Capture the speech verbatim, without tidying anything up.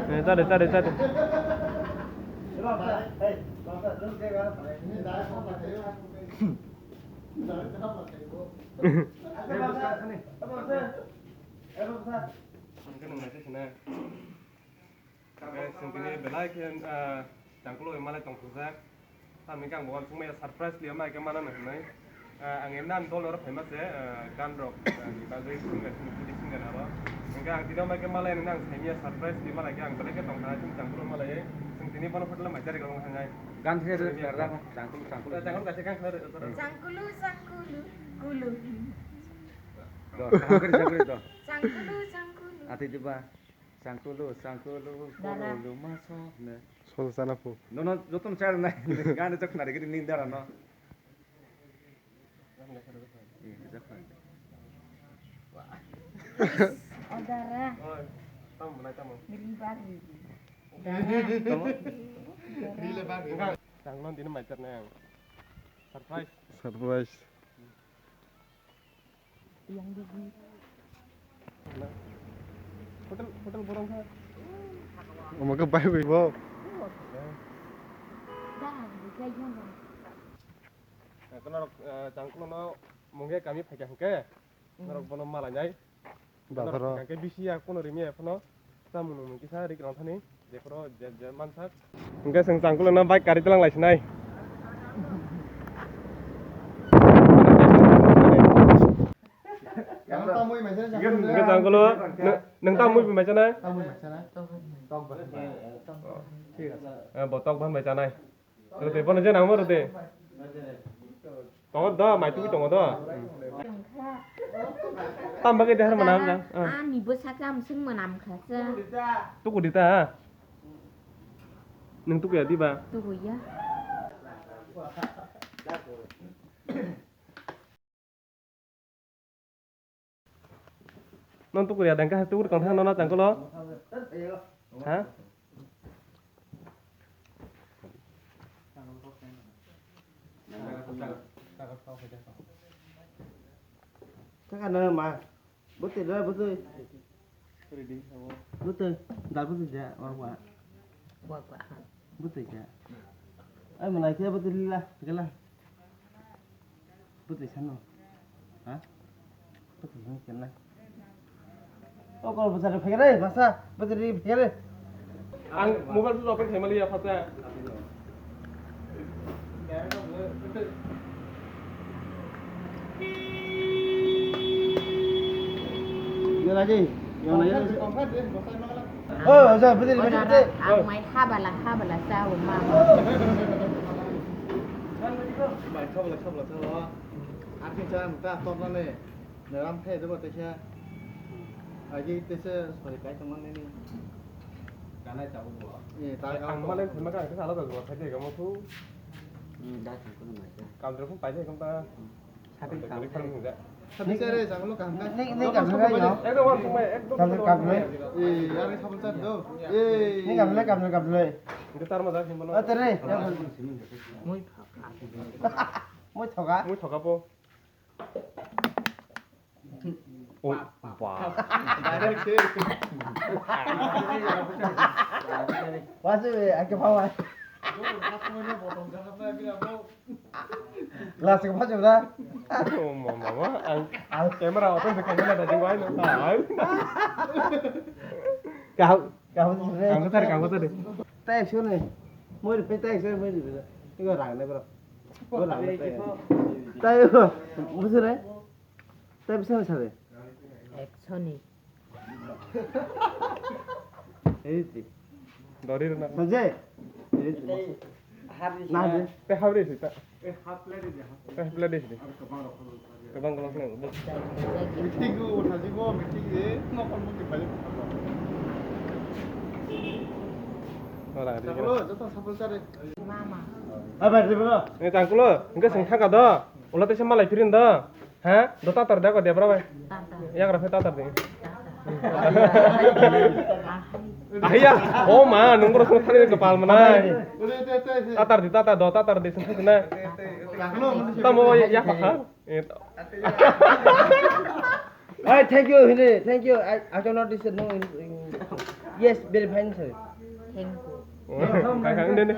Eh, tade, tade, tade. Ang khe nung naisai sinai. Guys, chwng tini belai khe, ah, Changkulo bai malai tongthokjak. Tamni khe ang bo uansukmaya surprise liya mai khe mana hwnwi. Ah, ang emni ani dol oro phaima se, ah, gan rok, ah, ni bagwi singer, sini pudi singer aro. Hwnkhe ang tini mai khe malai nang saimaya surprise liya malai khe ang belai khe tongkha chwng Changkulo malai. Chwng tini bono photo le mai jari rok thangnai. Gan se rwk rwk Changkulo, Changkulo. Changkulo kaisa gan khna rwk. Changkulo, Changkulo, kulo. Do, Changkulo, Changkulo do. Changkulo, Changkulo. Ati diba? Changkulo, Changkulo, Dada. Kololo maso ne. Sol sana pu. No, no, joto no char nai. Gan to khna rwgwi ning dara no. Eh, joto. Wah. Odara. Oi, tamo nai tamo. Riba ri. Tamo. Rile ba ri. Tangno dino mai char nai ang. Surprise. Surprise. Yang digi. Hotel, hotel borong kha. Omo khe bai bai bo. Da, bukai yang dong. Eh, kono rok, eh, Changkulo no mungge kami phaikha hwnkhe, norok bono malainai. Bazaro. Norok hwnkhe bisi ya kono rimi ya phano. Chamung nungmung kisa rik rang thani, jephuru je, je mansak. Hwnkhe chwng Changkulo no bike kari tlang lai sinai. Hwnkhe Changkulo, nw-, nwng tamo mui bai mai chanai? Tamo mui bai chanai? Tok bai. Thik ache. Eh, bo tok ban bai chanai. Rwtwi, bono je nangma rwtwi. Tongo do, mai tubui tongo do. Tam bagwi dehar manam na. Ah. Ani bwsakhe amswk manam kha se. Tuku di ta. Nwng tuku ya diba? Tuku ya. Non tukur ya dengka tukur kang thang nona Changkulo. Ha? Kaka na ma. Bwtwi da bwtwi. Bwtwi da bwtwi da wa wa. Wa wa. Bwtwi da. Ai mwnai khe bwtwi lila gala. Bwtwi sano. Ha? Bwtwi sano kenai. O kol bwsari phai re, masa bwtwi phai re. Ang mobile switch off khaimali ya phasa. Yo lagi, yo lagi. Oh, oja, bwtwi, bwtwi, bwtwi. Ang mai habala, habala sa o ma. Mai khabla khabla khabla. Arki chan ta torna ne. Naram khe debo teisa. Agi teisa sori kai tongma nini. Kanai chabo bo. Eh, ta ang malen thema ka kisa alada jora khai de gamo thu. Hmm, da thang kono mai. Kam dro phung pai de kam ta. Sati kam. Sati sere janglo kam ka. Ni, ni kam ka yo. Ekdom wan sumai, ekdom. Kam kam le. Eh, yare sabun chan do. Eh. Ni kam le, kam le, kam le. Itu tar ma da himbo. Oh, tere. Mui thoka. Mui thoka. Mui thoka po. Oh, ba. Direct sih. Masih be, ake pawai. Glass ke pawai da. Oh, mama, mama, ang, ang camera open se camera da jingwai no. Kau, kau sih. Kau tadi, kau tadi. Tai sini. Mau di tai sini, mau di. Ini orang ni, bro. Orang ni. Tai, busu ni. Tai bisa ni sare. Ekso ni. Ei ti. Dori na. Sanje. Ei ti. Na de. Te habri sita. Te habla de. Te habla de. Kebang kalau kena. Meeting ko uthasi ko, meeting de. Nokol meeting balik. Ora, ora. Joto sapul sare. Mama. Abar de bro. Ni tangkulo, engke sengthaka do. Ulo tese malai phirin do. Ha? Do tatar de ko debra bai. Tatar. Yagra phe tatar de. Tatar. Ahiya, o ma, nungro sung thani ke pal manai. Tatar di, tatar do, tatar di sung thani na. Tamo ya pakha. Eh, to. Hey, thank you, Hindi. Thank you. I, I cannot listen. No, in, in. Yes, very fine, sir. Thank you. Kha, kha, de, de.